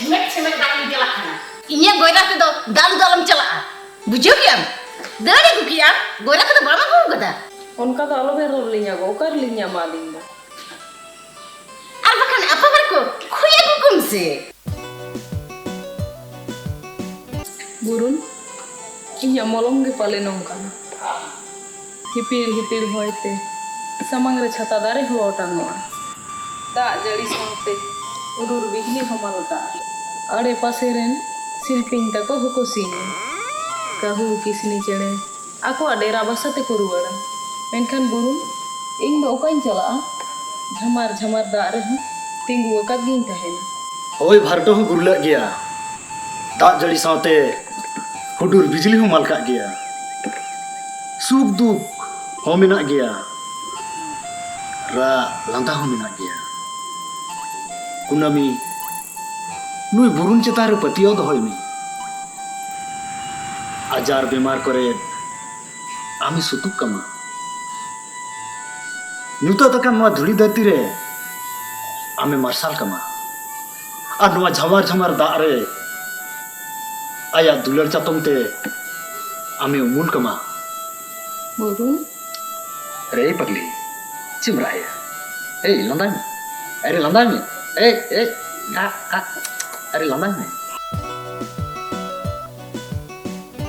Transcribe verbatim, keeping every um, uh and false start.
ᱢᱮᱫ ᱥᱮ ᱢᱮᱫ ᱫᱟᱜ ᱞᱤᱧ ᱪᱟᱞᱟᱜ ᱠᱟᱱᱟ᱾ ᱤᱧᱟᱹᱜ ᱜᱚᱭᱨᱟ ᱛᱮᱫᱚ ᱫᱟᱞ ᱫᱚ ᱟᱞᱚᱢ ᱪᱟᱞᱟᱜᱼᱟ, ᱵᱩᱡᱷᱟᱹᱣ ᱠᱮᱜᱼᱟᱢ? ᱫᱟᱹᱲ ᱟᱹᱜᱩ ᱠᱮᱜᱼᱟᱢ, ᱜᱚᱭᱨᱟ ᱠᱚᱫᱚ ᱵᱟᱢ ᱟᱹᱜᱩ ᱠᱟᱫᱟ᱾ ᱚᱱᱠᱟ ᱫᱚ ᱟᱞᱚ ᱵᱮᱱ ᱨᱚᱲ ᱞᱤᱧᱟ ᱜᱚ, ᱚᱠᱟ ᱨᱮᱞᱤᱧ ᱧᱟᱢᱟ ᱟᱹᱞᱤᱧ ᱫᱚ? ᱟᱨ ᱵᱟᱠᱷᱟᱱ ᱟᱯᱟ ᱵᱟᱨᱮ ᱠᱚ ᱠᱷᱩᱭ ᱟᱹᱜᱩ ᱠᱚᱢ ᱥᱮ᱾ ᱵᱩᱨᱩᱱ, ᱤᱧᱟᱹᱜ ᱢᱚᱞᱚᱝ ᱜᱮ ᱯᱟᱞᱮ ᱱᱚᱝᱠᱟᱱᱟ᱾ ᱦᱤᱯᱤᱲ ᱦᱤᱯᱤᱲ ᱦᱚᱭᱛᱮ ᱥᱟᱢᱟᱝ ᱨᱮ ᱪᱷᱟᱛᱟ ᱫᱟᱨᱮ ᱦᱚᱸ ᱚᱴᱟᱝᱚᱜᱼᱟ᱾ ᱫᱟᱜ ᱡᱟᱹᱲᱤ ᱥᱟᱶᱛᱮ ᱦᱩᱰᱩᱨ ᱵᱤᱡᱽᱞᱤ ᱦᱚᱸ ᱢᱟᱞᱚᱴᱟᱜᱼᱟ᱾ ᱟᱲᱮ ᱯᱟᱥᱮ ᱨᱮᱱ ᱥᱤᱞᱯᱤᱧ ᱛᱟᱠᱚ ᱦᱚᱸᱠᱚ ᱥᱤᱧᱟ᱾ ᱠᱟᱹᱦᱩ ᱠᱤᱥᱱᱤ ᱪᱮᱬᱮ ᱟᱠᱚᱣᱟᱜ ᱰᱮᱨᱟ ᱵᱟᱥᱟ ᱛᱮᱠᱚ ᱨᱩᱣᱟᱹᱲᱟ᱾ ᱢᱮᱱᱠᱷᱟᱱ ᱵᱩᱨᱩᱱ, ᱤᱧ ᱫᱚ ᱚᱠᱟᱧ ᱪᱟᱞᱟᱜᱼᱟ? ᱡᱷᱟᱢᱟᱨ ᱡᱷᱟᱢᱟᱨ ᱫᱟᱜ ᱨᱮᱦᱚᱸ ᱛᱤᱸᱜᱩ ᱟᱠᱟᱫ ᱜᱤᱧ ᱛᱟᱦᱮᱱᱟ᱾ ᱦᱳᱭ ᱵᱷᱟᱨᱰᱳ ᱦᱚᱸ ᱜᱩᱨᱞᱟᱹᱜ ᱜᱮᱭᱟ᱾ ᱫᱟᱜ ᱡᱟᱹᱲᱤ ᱥᱟᱶᱛᱮ ᱦᱩᱰᱩᱨ ᱵᱤᱡᱽᱞᱤ ᱦᱚᱸ ᱢᱟᱞᱠᱟᱜ ᱜᱮᱭᱟ᱾ ᱥᱩᱠ ᱫᱩᱠ ᱦᱚᱸ ᱢᱮᱱᱟᱜ ᱜᱮᱭᱟ᱾ ᱨᱟᱜ ᱞᱟᱸᱫᱟ ᱦᱚᱸ ᱢᱮᱱᱟᱜ ᱜᱮᱭᱟ᱾ ᱠᱩᱱᱟᱹᱢᱤ, ᱱᱩᱭ ᱵᱩᱨᱩᱱ ᱪᱮᱛᱟᱱ ᱨᱮ ᱯᱟᱹᱛᱭᱟᱹᱣ ᱫᱚᱦᱚᱭ ᱢᱮ᱾ ᱟᱡᱟᱨ ᱵᱮᱢᱟᱨ ᱠᱚᱨᱮ ᱟᱢᱮ ᱥᱩᱛᱩᱜ ᱠᱟᱢᱟ᱾ ᱧᱩᱛᱟᱹᱛ ᱟᱠᱟᱱ ᱱᱚᱣᱟ ᱫᱷᱩᱲᱤ ᱫᱷᱟᱹᱨᱛᱤ ᱨᱮ ᱟᱢᱮ ᱢᱟᱨᱥᱟᱞ ᱠᱟᱢᱟ᱾ ᱟᱨ ᱱᱚᱣᱟ ᱡᱷᱟᱢᱟᱨ ᱡᱷᱟᱢᱟᱨ ᱫᱟᱜ ᱨᱮ ᱟᱭᱟᱜ ᱫᱩᱞᱟᱹᱲ ᱪᱟᱛᱚᱢ ᱛᱮ ᱟᱢᱮ ᱩᱢᱩᱞ ᱠᱟᱢᱟ᱾ ᱵᱩᱨᱩᱱ᱾ ᱨᱮ ᱯᱟᱜᱽᱞᱤ, ᱪᱮᱫ ᱮᱢ ᱨᱟᱜ ᱮᱭᱟ? ᱮᱭ, ᱞᱟᱸᱫᱟᱭ ᱢᱮ᱾ ᱟᱨᱮ, ᱞᱟᱸᱫᱟᱭ ᱢᱮ᱾ ᱮᱭ, ᱮᱭ, ᱟ, ᱟ, ᱟᱨᱮ, ᱞᱟᱸᱫᱟᱭ ᱢᱮ᱾